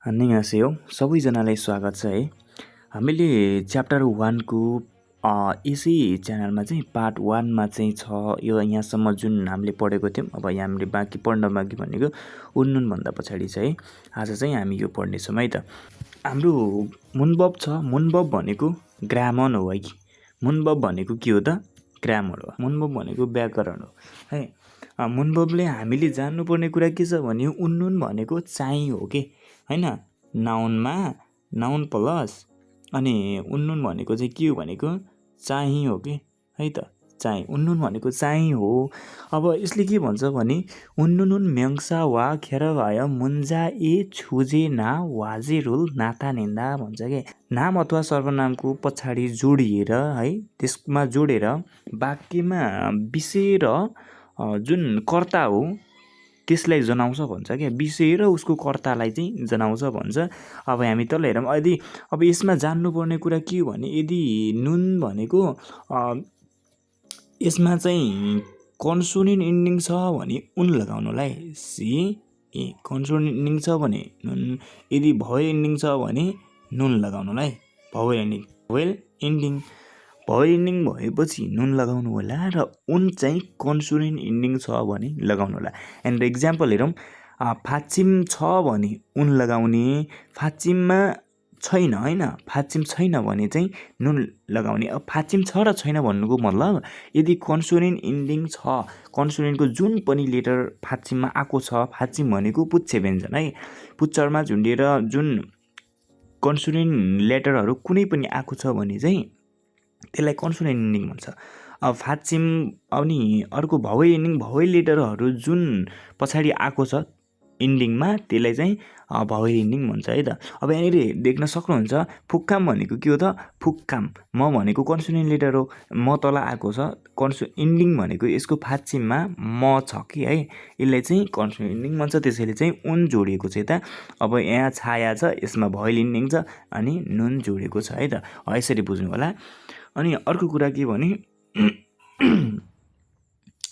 안녕하세요. सबैजनालाई स्वागत छ है। हामीले च्याप्टर 1 को यसै च्यानलमा चाहिँ पार्ट 1 मा चाहिँ छ यो यहाँसम्म जुन हामीले पढेको थियौँ। अब यहाँ हामीले पढ्न बाँकी भनेको उन्नुन भन्दा पछाडि छ है। आज चाहिँ हामी यो पढ्नेछौँ है त। हाम्रो मुनबब छ। मुनबब भनेको ग्रामर हो है। मुनबब भनेको के हो त? ग्रामर हो। मुनबब भनेको व्याकरण हो है। मुनबबले हामीले जान्नुपर्ने कुरा के छ भने उन्नुन भनेको चाहिँ हो के हैन। नाउनमा नाउन प्लस अनि उन्नुन भनेको चाहिँ के हो भनेको चाहिँ हो कि है त। चाहिँ उन्नुन भनेको चाहिँ हो। अब यसले के भन्छ भने उन्नुनुन म्याङ्सा वा खेरवाय मुन्जा ए छुजे ना वाजेरुल नाता निन्दा भन्छ के। नाम अथवा सर्वनामको पछाडि जोडिएर है, त्यसमा जोडेर वाक्यमा विषय र जुन कर्ता हो त्यसलाई जनाउँछ भन्छ क्या। विषय र उसको कर्तालाई चाहिँ जनाउँछ भन्छ। अब हामी तल हेरौँ। यदि अब यसमा जान्नुपर्ने कुरा के हो भने यदि नुन भनेको यसमा चाहिँ कन्सोनेन्ट इन्डिङ छ भने उन लगाउनुलाई सी ए। कन्सोनेन्ट इन्डिङ छ भने नुन, यदि भवेल इन्डिङ छ भने नुन लगाउनुलाई भवेल इन्डिङ। भवेल इन्डिङ भएपछि नुन लगाउनु होला र उन चाहिँ कन्सोनेन्ट इन्डिङ छ भने लगाउनु होला। एन्ड इक्जाम्पल हेरौँ। फाचिम छ भने उन लगाउने, फाचिममा छैन हैन, फाचिम छैन भने चाहिँ नुन लगाउने। अब फाचिम छ र छैन भन्नुको मतलब यदि कन्सोनेन्ट इन्डिङ छ, कन्सोनेन्टको जुन पनि लेटर फाचिममा आएको छ, फाचिम भनेको पुच्छ व्यञ्जन है, पुच्छरमा झुन्डिएर जुन कन्सोनेन्ट लेटरहरू कुनै पनि आएको छ भने चाहिँ त्यसलाई कन्सोनेन्ट इन्डिङ भन्छ। अब फाचिम अनि अर्को भवेल इन्डिङ, भवेल लेटरहरू जुन पछाडि आएको छ इन्डिङमा त्यसलाई चाहिँ भवेल इन्डिङ भन्छ है त। अब यहाँनिर देख्न सक्नुहुन्छ फुक्काम भनेको के हो त? फुक्काम म भनेको कन्सोनेन्ट लेटर हो, म तल आएको छ। इन्डिङ भनेको यसको फाचिममा म छ कि है, यसलाई चाहिँ कन्सोनेन्ट इन्डिङ भन्छ। त्यसैले चाहिँ उन जोडिएको छ यता। अब यहाँ छाया छ, यसमा भवेल इन्डिङ छ अनि नुन जोडिएको छ है त। यसरी बुझ्नु होला। अनि अर्को कुरा के भने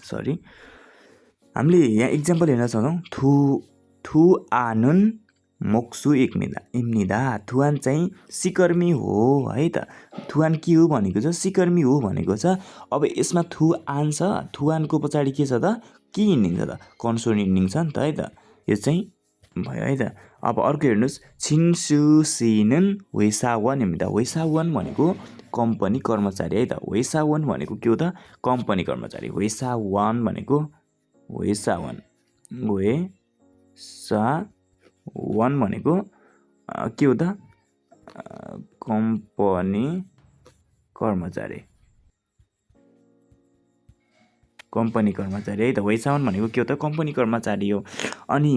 सरी, हामीले यहाँ इक्जाम्पल हेर्न सक्छौँ। थु आनुन मोक्सु इम्निदा। थुआन चाहिँ सिकर्मी हो है त। थुआन के हो भनेको छ? सिकर्मी हो भनेको छ। अब यसमा थु आन छ, थुआनको पछाडि के छ त? के इन्डिङ छ त? कन्सोनेन्ट इन्डिङ छ नि त है त। यो चाहिँ भयो है त। अब अर्को हेर्नुहोस्। छिन्सु सिनुन वेसावन इम्निदा। वेसावन भनेको कम्पनी कर्मचारी है त। वेसावन भनेको के हो त? कम्पनी कर्मचारी। वेसावन भनेको वेसावन भनेको के हो त? कम्पनी कर्मचारी। कम्पनी कर्मचारी है त। वेसावन भनेको के हो त? कम्पनी कर्मचारी हो। अनि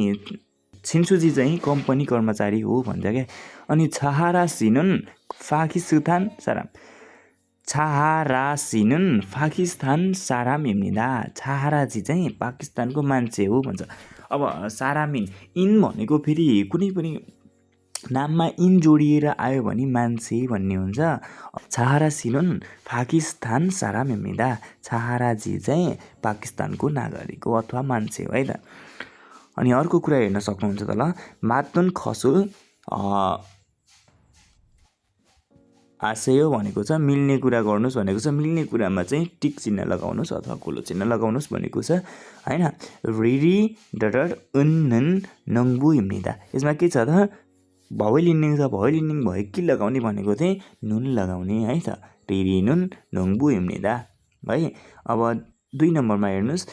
छिन्सुजी चाहिँ कम्पनी कर्मचारी हो भन्छ क्या। अनि छहारासिनुन पाकिस्तान साराम। छहारासिनुन पाकिस्तान साराम इम्निदा। छहाराजी चाहिँ पाकिस्तानको मान्छे हो भन्छ। अब सारामिन इन भनेको फेरि कुनै पनि नाममा इन जोडिएर आयो भने मान्छे भन्ने हुन्छ। छहारासिनुन पाकिस्तान साराम इम्निदा। छहाराजी चाहिँ पाकिस्तानको नागरिक हो अथवा मान्छे हो है त। अनि अर्को कुरा हेर्न सक्नुहुन्छ तल। मातुन खसु आशय भनेको छ मिल्ने कुरा गर्नुहोस् भनेको छ। मिल्ने कुरामा चाहिँ टिक चिन्ह लगाउनुहोस् अथवा कुलो चिन्ह लगाउनुहोस् भनेको छ हैन। रिरी डटर उन्नन नङ्बु इम्निदा। यसमा के छ त? भवेल इन्डिङ छ। भवेल इन्डिङ भयो के लगाउने भनेको चाहिँ नुन लगाउने है त। रिरी नुन नङ्बु इम्निदा है। अब 2 नम्बरमा हेर्नुहोस्।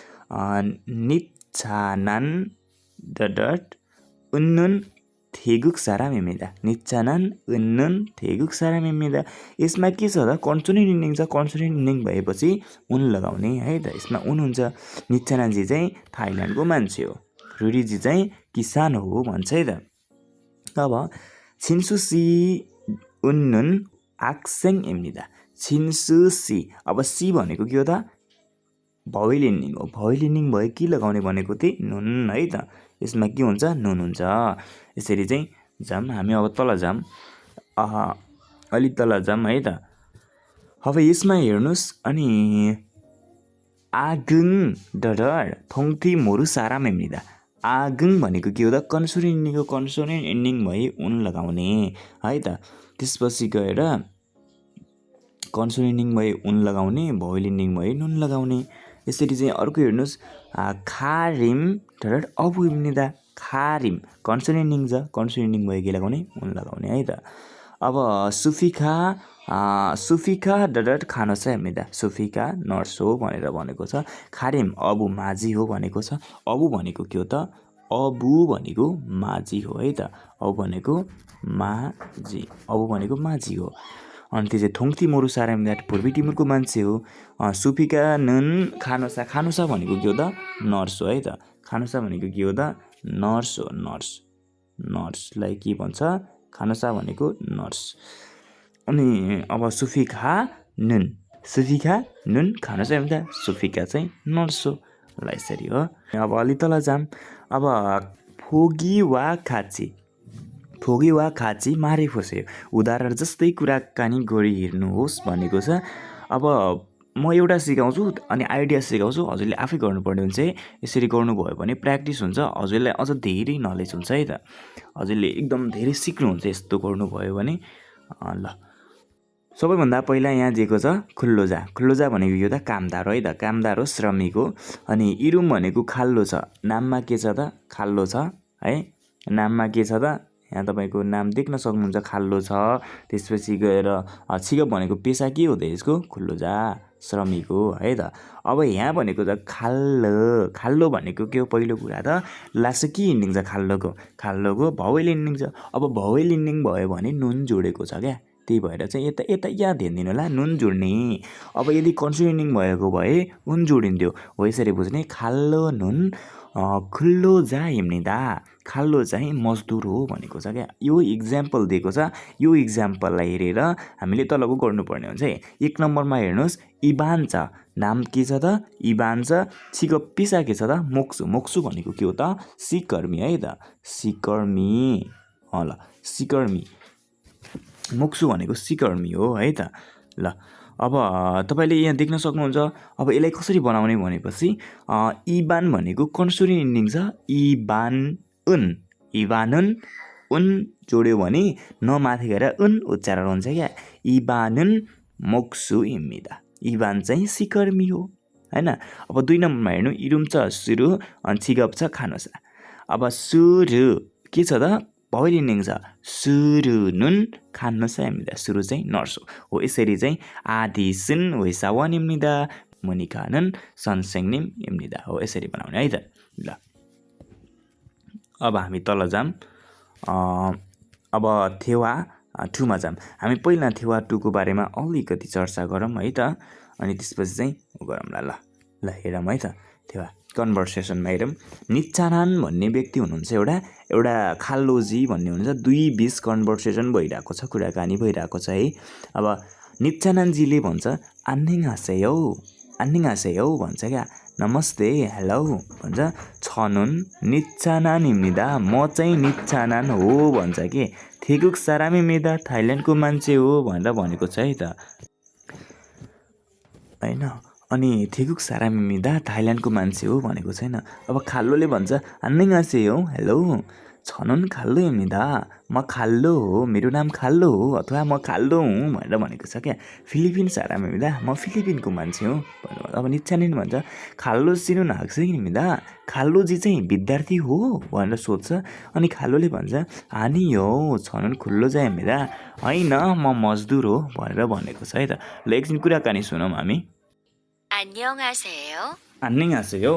निच्छानान डट उन्नुन थेगुक साराम इम्निदा। निच्छानान उन्नुन थेगुक साराम इम्निदा। यसमा के छ त? कन्सोनेन्ट इन्डिङ छ। कन्सोनेन्ट इन्डिङ भएपछि उन लगाउने है त। यसमा उन हुन्छ। निच्छानानजी चाहिँ थाइल्यान्डको मान्छे हो। रुडीजी चाहिँ किसान हो भन्छ है त। अब छिन्सुसी उन्नुन आक्सेङ इम्निदा। छिन्सुसी। अब सी भनेको के हो त? भवेल इन्डिङ हो। भवेल इन्डिङ भयो के लगाउने भनेको चाहिँ नुन है त। यसमा के हुन्छ? नुन हुन्छ। यसरी चाहिँ जाम। हामी अब तल जाम। अलि तल जाम है त। अब यसमा हेर्नुहोस्। अनि आगुङ डडर थोङथी मोरु साराम इम्निदा। आगुङ भनेको के हो त कन्सोनेन्ट इन्डिङ भई उन लगाउने है त। त्यसपछि गएर कन्सोनेन्ट इन्डिङ भई उन लगाउने, भावेल इन्डिङ भई नुन लगाउने। यसरी चाहिँ अर्को हेर्नुहोस्, खारिम डट अबु इम्निदा, खारिम कन्सोनेन्ट इन्डिङ छ, कन्सोनेन्ट इन्डिङ भई के लगाउने, उन लगाउने है त। अब सुफिका डट खानोसा हेर्मिदा, सुफिका नर्स हो भनेर भनेको छ। खारिम अबु माझी हो भनेको छ। अबु भनेको के हो त, अबु भनेको माझी हो है त। अबु भनेको माझी हो। अनि त्यो चाहिँ थोङती मोरु सारामिदा पूर्वी टिमुरको मान्छे हो। सुफिका नन खानोसा, खानोसा भनेको के हो त, नर्स हो है त। खानोसा भनेको के हो त, नर्स हो, नर्सलाई के भन्छ, खानोसा भनेको नर्स। अनि अब सुफिका नुन खानोसा हेर्दा सुफिका चाहिँ नर्स हो। ल यसरी हो। अब अलि तल जाम। अब फोगी वा खाची मारे फोसे उदाहरण जस्तै कुराकानी गरी हेर्नुहोस् भनेको छ। अब म एउटा सिकाउँछु अनि आइडिया सिकाउँछु, हजुरले आफै गर्नुपर्ने हुन्छ है। यसरी गर्नुभयो भने प्र्याक्टिस हुन्छ, हजुरलाई अझ धेरै नलेज हुन्छ है त। हजुरले एकदम धेरै सिक्नुहुन्छ यस्तो गर्नुभयो भने। ल सबैभन्दा पहिला यहाँ दिएको छ खुल्लोजा भनेको यो त कामदार हो है त, कामदार हो, श्रमिक हो। अनि इरुम भनेको खाल्लो छ, नाममा के छ त, खाल्लो छ है। नाममा के छ त, यहाँ तपाईँको नाम देख्न सक्नुहुन्छ, खाल्लो छ। त्यसपछि गएर छिगप भनेको पेसा के हो त यसको, खुल्लोजा, श्रमिक हो है त। अब यहाँ भनेको त खाल्लो भनेको के हो, पहिलो कुरा त लास्ट के इन्डिङ छ, खाल्लोको भावेल इन्डिङ छ। अब भावेल इन्डिङ भयो भने नुन जोडेको छ क्या, त्यही भएर चाहिँ यता यहाँ ध्यान दिनु होला, नुन जोड्ने। अब यदि कन्सोनेन्ट इन्डिङ भएको भए उन जोडिन्थ्यो हो, यसरी बुझ्ने। खाल्लो नुन खुल्लो जा हिम्निदा, खाल्लो चाहिँ मजदुर हो भनेको छ क्या। यो इक्जाम्पल दिएको छ, यो इक्जाम्पललाई हेरेर हामीले तलको गर्नुपर्ने हुन्छ है। 1 नम्बरमा हेर्नुहोस्, इबान छ, नाम के छ त, इबान छ। छिगो पेसा के छ त, मोक्सु भनेको के हो त, सिकर्मी है त, सिकर्मी। ल सिकर्मी, मोक्सु भनेको सिकर्मी हो है त। ल अब तपाईँले यहाँ देख्न सक्नुहुन्छ। अब यसलाई कसरी बनाउने भनेपछि इबान भनेको कन्सोनेन्ट इन्डिङ छ, इबानुन उन जोड्यो भने नमाथि गएर उन उच्चारण हुन्छ क्या। इबानुन मोक्सु इम्मिदा, इबान चाहिँ सिकर्मी हो हैन। अब 2 नम्बरमा हेर्नु, इरुम छ सुरु अनि छिगप छ खानोसा। अब सुरु के छ त, भावेल इन्डिङ छ, सुरु नुन खानोसा इम्मिदा, सुरु चाहिँ नर्स हो। यसरी चाहिँ आदि सुन वेसावान इम्मिदा मुनिकानन सनसेङनिम इम्मिदा हो, यसरी बनाउने है त। ल अब हामी तल जाम। अब थेवा 2 मा जाम। हामी पहिला थेवा 2 को बारेमा अलिकति चर्चा गरौँ है त। अनि त्यसपछि चाहिँ गरौँला। ल हेरौँ है त। थेवा कन्भर्सेसनमा हेरौँ। निच्चानान भन्ने व्यक्ति हुनुहुन्छ, एउटा खाल्लोजी भन्ने हुनुहुन्छ। 2 बीच कन्भर्सेसन भइरहेको छ, कुराकानी भइरहेको छ है। अब निच्चानानजीले भन्छ 안녕하세요 भन्छ क्या, नमस्ते, हेलो भन्छ। छनुन निच्चानानइम्निदा, म चाहिँ निच्चानान हो भन्छ कि। थेगुक सारामिम्निदा, थाइल्यान्डको मान्छे हो भनेर भनेको छ है त हैन। अनि थेगुक सारामिम्निदा, थाइल्यान्डको मान्छे हो भनेको छैन। अब खाल्लोले भन्छ 안녕하세요, हेलो। छनुन खाल्लो इम्निदा, म खाल्लो हो, मेरो नाम खाल्लो हो, अथवा म खाल्लो हुँ भनेर भनेको छ क्या। फिलिपिन सारामिम्निदा, म फिलिपिनको मान्छे हो। अब निच्चानिन भन्छ खाल्लो सिनुन हाक्सिमिम्निदा, खाल्लोजी चाहिँ विद्यार्थी हो भनेर सोध्छ। अनि खाल्लोले भन्छ आनियो छनुन खुल्लो जाइम्निदा, हैन म मजदुर हो भनेर भनेको छ है त। ल एकछिन कुराकानी सुनौँ हामी। 안녕하세요.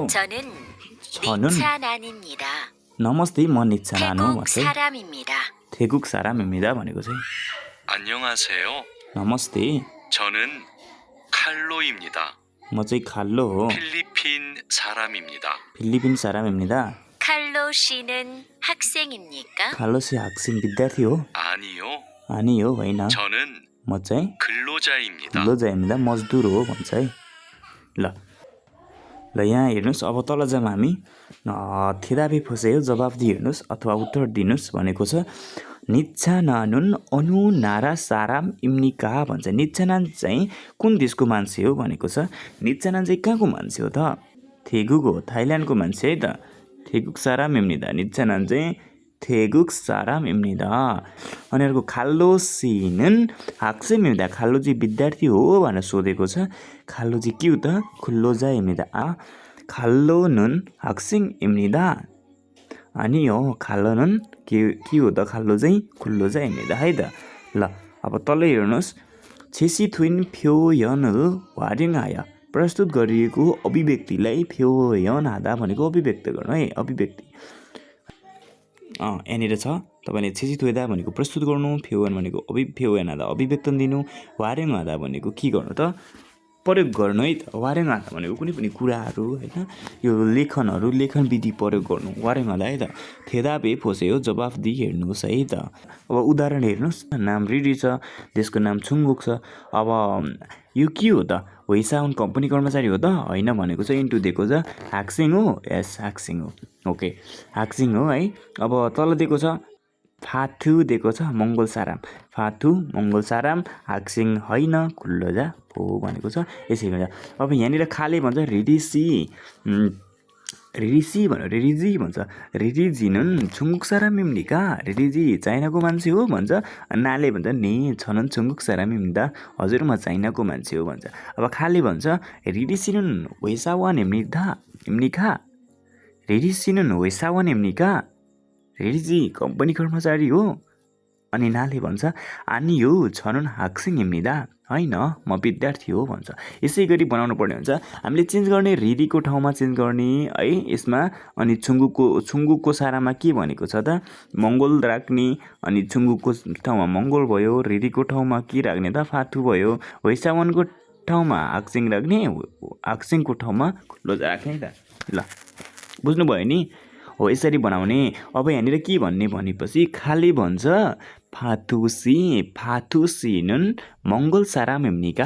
저는 니차난입니다. नमस्ते, म निच्चानान हो भन्छ। 사람입니다. 태국 사람입니다 भनेको चाहिँ। 안녕하세요. नमस्ते, 저는 칼로입니다. म चाहिँ खाल्लो हो, 필리핀 사람입니다. फिलिपिन सारामिम्निदा। 칼로 씨는 학생입니까? खाल्लो सी हाक्सिङ विद्यार्थी हो, 아니요. अनि हो होइन, 저는 म चाहिँ 근로자입니다. खुल्लो जाइम्निदा, मजदुर हो भन्छ है। ल यहाँ हेर्नुहोस्। अब तल जाम हामी। थेदाबे फसेयो जवाफ दिइहेर्नुहोस् अथवा उत्तर दिनुहोस् भनेको छ। निच्चानानुन अनु नारा साराम इम्निका भन्छ। निच्चानान चाहिँ कुन देशको मान्छे हो भनेको छ। निच्चानान चाहिँ कहाँको मान्छे हो त, थेगुको, थाइल्यान्डको मान्छे है त। 태국 사람입니다. 니차는 चाहिँ 태국 사람입니다. अनि अर्को खाल्लो सी는 학생입니다. खाल्लो चाहिँ विद्यार्थी हो भनेर सोधेको छ. खाल्लो चाहिँ के हो त? खुल्लो जा입니다. खाल्लो는 학생입니다. 아니요. खाल्लो는 के हो त? खाल्लो चाहिँ खुल्लो जा입니다. है त. ल अब तल हेर्नुहोस्. 제시된 표현을 활용하여 प्रस्तुत गरिएको अभिव्यक्तिलाई 표현하다 भनेको अभिव्यक्त गर्नु है. अभिव्यक्ति यहाँनिर छ. तपाईँले 제시되다 भनेको प्रस्तुत गर्नु, 표현 भनेको 표현하다 अभिव्यक्तन दिनु, 활용하다 भनेको के गर्नु त? प्रयोग गर्नु है त. 활용하다 भनेको कुनै पनि कुराहरू हैन, यो लेखन विधि प्रयोग गर्नु, 활용하다 है त. 대답에 보세요. जवाफ दिई हेर्नुहोस् है त. अब उदाहरण हेर्नुहोस्. नाम रिडी छ, देशको नाम छुङगुक छ. अब यो के हो त? वेसाउन कम्पनी कर्मचारी हो त? हैन भनेको छ. इन्टु दिएको छ. हाक्सिङ हो? यस, हाक्सिङ हो. ओके, हाक्सिङ हो है. अब तल दिएको छ फाथु दिएको छ, मङ्गोल साराम. फाथु मङ्गोल साराम, हाक्सिङ होइन, खुल्लो जा हो भनेको छ. यसरी भन्छ. अब यहाँनिर खाले भन्छ रिडिसी रिडिजी भन्छ. रिडिजी는 중국 사람입니까? रिडिजी चाइनाको मान्छे हो भन्छ. नाले भन्छ 네 저는 중국 사람입니다. हजुर म चाइनाको मान्छे हो भन्छ. अब खाले भन्छ रिडिसी는 회사원입니다. रिडिसी는 회사원입니까? रिडिजी कम्पनी कर्मचारी हो. अनि नाले भन्छ 아니요 저는 학생입니다. होइन, म विद्यार्थी हो भन्छ. यसै गरी बनाउनु पर्ने हुन्छ. हामीले चेन्ज गर्ने रिडीको ठाउँमा चेन्ज गर्ने है यसमा. अनि छुङगुकको सारामा के भनेको छ त? मङ्गोल राख्ने. अनि छुङगुकको ठाउँमा मङ्गोल भयो. रिडीको ठाउँमा के राख्ने त? फाथु भयो. वेसावनको ठाउँमा हाक्सिङ राख्ने. हाक्सिङको ठाउँमा खुल्लो राख्ने त. ल बुझ्नुभयो नि? हो, यसरी बनाउने. अब यहाँनिर के भन्ने भनेपछि खाली भन्छ फाथुसी는 몽골 사람입니까?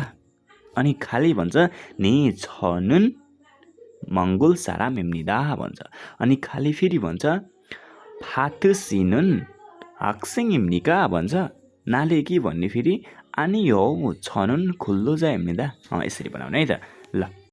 अनि खाली भन्छ 네 저는 몽골 사람입니다 भन्छ. अनि खाली फेरि भन्छ फाथुसी는 학생입니까 भन्छ. नाले के भन्ने फेरि 아니요 저는 근로자입니다. यसरी बनाउने है त. ल